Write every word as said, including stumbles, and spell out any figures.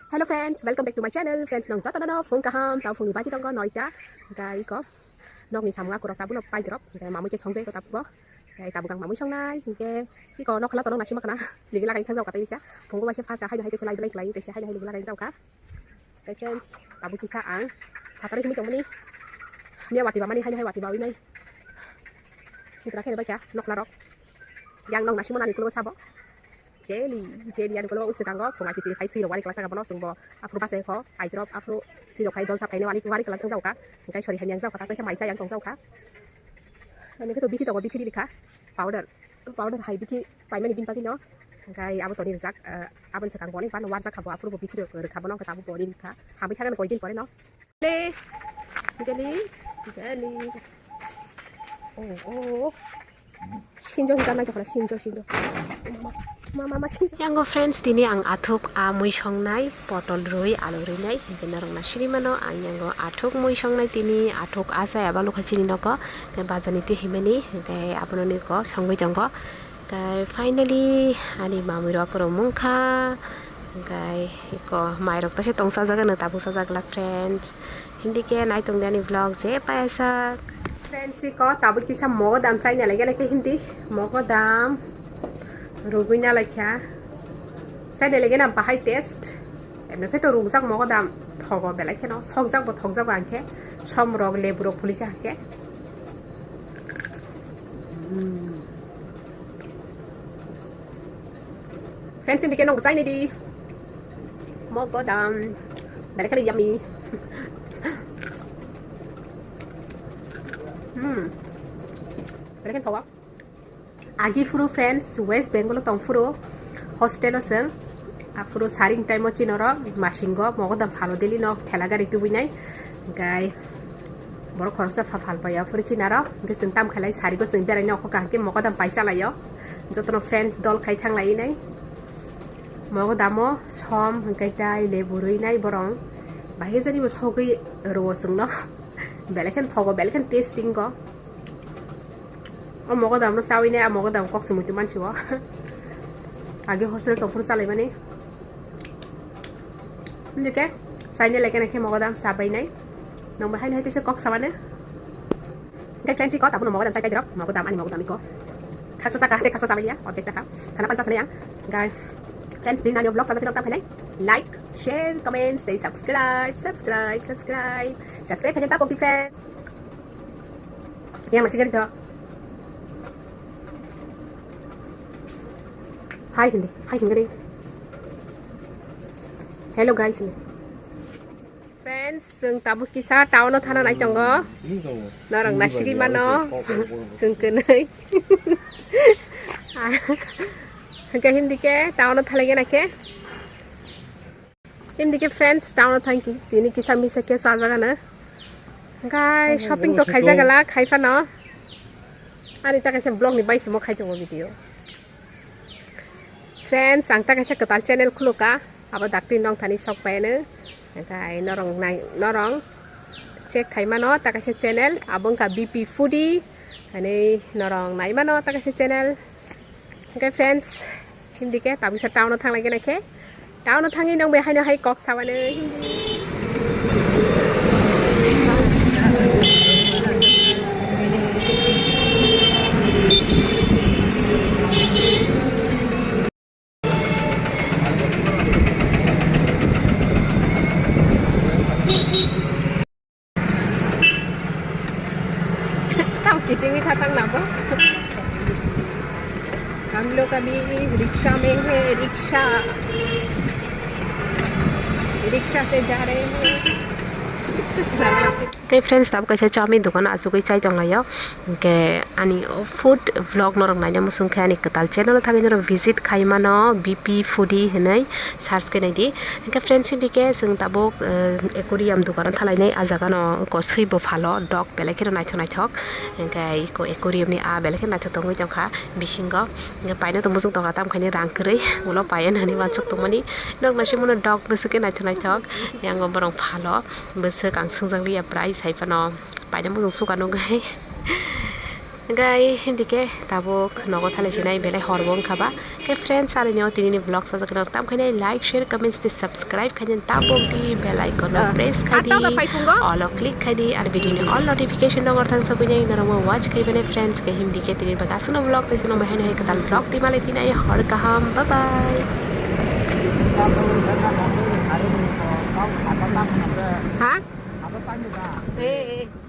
Hello friends, welcome back to my channel. Friends, nong joto no phung kaham, tau phungni baji tongo noita. Hingke iko nokni samung akurok tabuk no paidrop, hingke mamui ke songjai ko tabuk bo. Hingke tabuk ang mamui songnai, hingke iko nok khala torok naisima kana. Ligi lagai thang jao katai bisa. Phungo waisa phaka haino hai tese lai belai klai tese haino hai ligi lagai jao ka. Hingke friends, tabuk kisa ang satari himi tongmani. Miya wati bamani haino hai wati bawi nai. Sitra khe bai ka nok khala rok. Yang nong naisima nani kulo sabo. Jelly, jelly ani ulo usi kango, phunga kisi khai siro wari kelak tangka bono, sungbo aphuru basa kho, aidrop aphuru siro khai dol sap khai wari, wari kelak tang jauka, hingkai sori hai yang jauka, kaisa maisa yang tong jauka. Ani khe to bithi tongo, bithi rikha, powder, powder hai bithi paimani bin pagino, hingkai abo toni rijak, eh, aboni swkang bo onek ban warjak kha bo, aphuru bo bithi rikha bono, hingkai tabuk bo ri rikha, hamwi thangani koi din pore no. Jelly, jelly, jelly. Oh, oh. Sinjo hingka nai tokla, sinjo, sinjo. Mama, mama, sinjo. Yango friends, tini ang athuk a mui songnai, potol rwi, alu rwi nai. Hingke norok na siri mano, ang yango athuk mui songnai tini, athuk a saya balu kha chini noko. Hingke bazani twi himani, hingke abono ni ko songwi tongo. Hingke finally, ani mamui rok rw mungkha. Hingke iko mairok tase tong sajak ano tabuk sajak glak friends. Hindi khe naitung di ani vlog je payasa. Friends, iko tabuk kisa mogodam chaina lagi lagi hindi mogodam rugui na laikha. Chaina lagi na bahai taste. Emne khe to rukjak mogodam thogo belai kheno sokjak bo thokjago ang khe. Som rok lebu rok phulisa khe. Hmm. Friends, hindi khe nong chaini di. Mogodam. Belai kheno yummy. Hmm. Belai kheno thogo. Agi phuru friends, West Bengal o tong phuru hostel o chwng. Aphuru saring time o chinoro masingo mogodam phalo daily no thela gari tubui nai. Hingkai borok khoroksa pha phal paio phuru chinaro. Hingke chwng tam khalai sarigo chwng berai no okho kaham khe mogodam paisa laio. Jotono friends dol khai thang lai nai. Mogodamo som hingkai tai lebu rwi nai borong. Bahai jani bo sogwi rwo chwngno. Belai khen thogo, belai khen tasting go. O mogodam no chawi nai, a mogodam kok sumui twi mansi o. Agi hostel tong phuru chalai mani. Hingke, chaini lai khe mogodam chabai nai. Nong bahai nai tese kok samane. Hingke friends, iko tabuk no mogodam chai kai dirok, mogodam ani mogodam iko. Khaksa saka hate khaksa chabai ya, ordek saka. Khana pancha sane yang. Hingke friends, din ani vlog sajak dirok tam khainai. Like, share, comments, tei subscribe, subscribe, subscribe. Subscribe khainai ta pokti friend. Yang masih gari to. Hai hindi, hai hindi. Hello guys. Friends, chwng tabuk kisa town o thana nai tongo. Norok nasigi mano. Chwng kwnwi. Hingke hindi ke town o thalai gana ke. Hindi ke friends, town o thang ki, tini kisa misa ke sa jaga na. Hingke shopping to khai jaga la, khai phano. Ani ta kaisa vlog ni bai simo khai tongo video. Friends, ang ta kaisa kwtal channel khuluka, abo dakti nong thani sok pai ano. Hingke norong nai, norong check khai mano ta kaisa channel, abo wngkha B P Foodie, ani norong nai mano ta kaisa channel. Hingke friends, hindi ke tabisa town o thanglai gana khe. Town o thangwi nong bai haino hai kok sawane hindi. Tang kiting kha tang nabo. हम लोग अभी रिक्शा में है, rickshaw, rickshaw से जा रहे हैं। Tei friends, tabuk kaisa chowmin dokan achugwi chai tonglaio. Hingke ani o food vlog norok naina muchung khe ani kwtal channel o thangwi norok visit khai mano, B P Foodie hinwi search khe naidi. Hingke friends, hindi ke chwng tabuk, eh, aquarium dogano thalainai, ah jagano kosui bo phalo, dok belai kheno naithok naithok. Hingke eko aquarium ni ah belai kheno naithok tongwi tongkha bisingo. Hingke paino to muchung tongkha, tamo khaini rang kwrwi, ulo payan hinwi uansuk tongmani. Norok naisingmano dok bwswk khe naithok naithok. Yango borok phalo, bwswk ang swngjakliya price hai phano. Paino muchung suka nukgwi. Gai hindike tabuk nogo thale sinai belai horbo wngkha ba. Ke friends, ani neo tinini vlog sajak nang tam khainai like, share, comments tei subscribe khainai tabuk di bell icon no press khai di, all o click khai di, ar video ni all notification no gorthang sabuinai norok watch khai bene friends. Ke hindike tini baga aswkno vlog tei swnam bahai nai kwtal vlog di malai phinai hor kaham. Bye bye. Ha? Eh, eh.